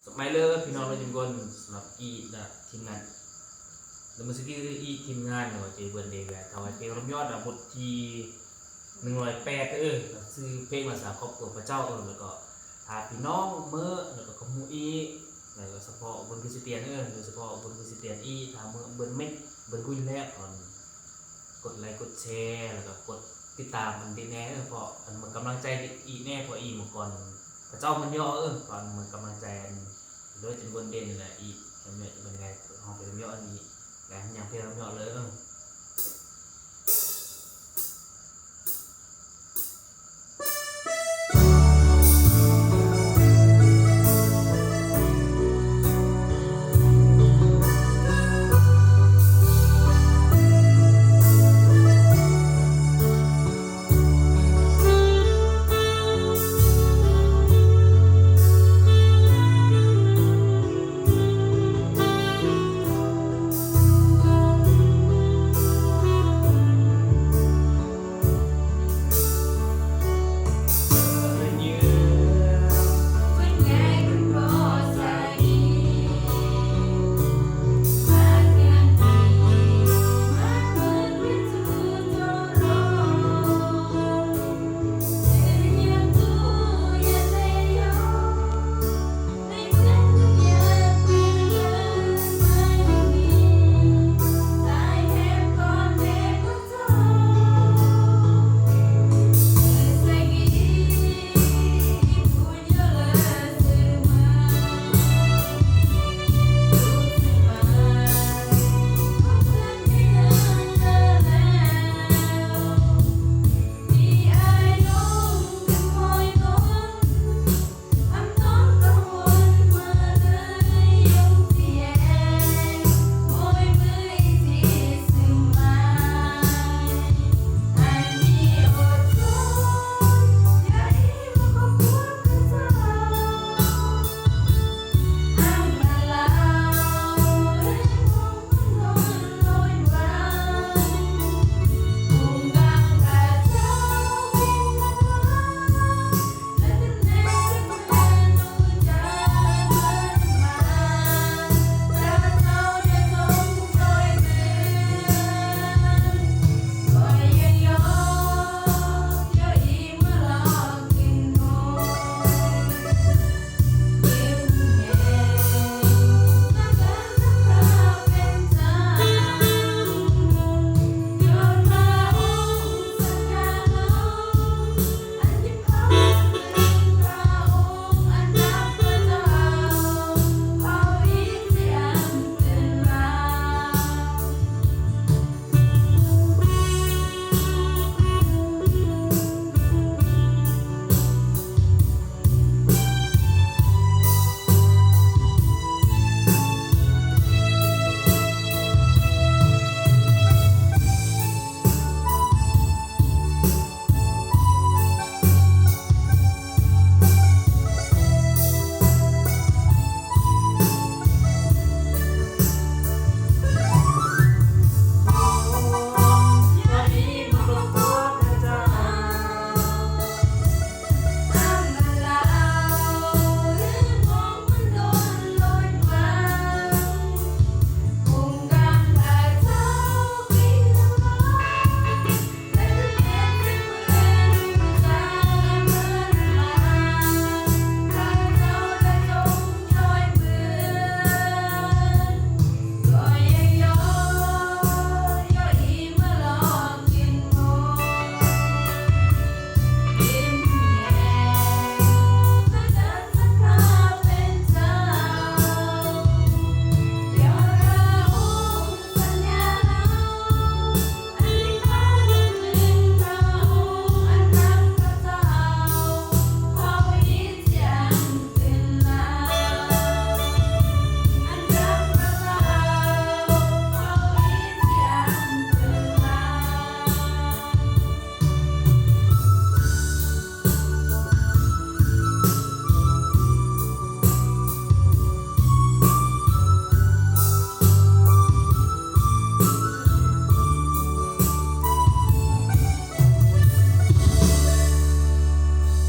ສະບາຍດີເດີພີ່ນ້ອງເດີທຸກຄົນ. ສຳລັບອີກນະທີມງານ The Music ອີກທີມງານເນາະ ຈະເບິ່ງເດ້ ຖວາຍເພງລຳຍອດ ບົດທີໜຶ່ງຮ້ອຍແປດ ເອີ ຊື່ເພງວ່າສາຄອບຄົວພະເຈົ້າ ເອີ ແລ້ວກໍຖ້າພີ່ນ້ອງເມີ ແລ້ວກໍຂະໝູອີກ ແລ້ວກໍສະເພາະບຸນຄຣິສຕຽນ ເອີ ໂດຍສະເພາະບຸນຄຣິສຕຽນອີກ ຖ້າເມີເບິ່ງເມັກ ເບິ່ງກຸຍແລ້ວ ກົດໄລກົດແຊ ແລ້ວກໍກົດຕິດຕາມອັນເດແນ່ ເອີ ເພາະອັນເມືອກຳລັງໃຈອີກແນ່ ເພາະອີກເມື່ອກ່ອນ ພະເຈົ້າມັນເຍາະ ເອີ ຕອນເມືອກຳລັງໃຈ ອັນໂດຍຈຳນວນເດັ່ນແຫຼະ ອີກ ເພງເຍາະ ເປັນໄງ ເຮົາເພງເຍາະ ອັນນີ້ແຫຼະ ຍັງເພງເຍາະເລີຍ ເອີ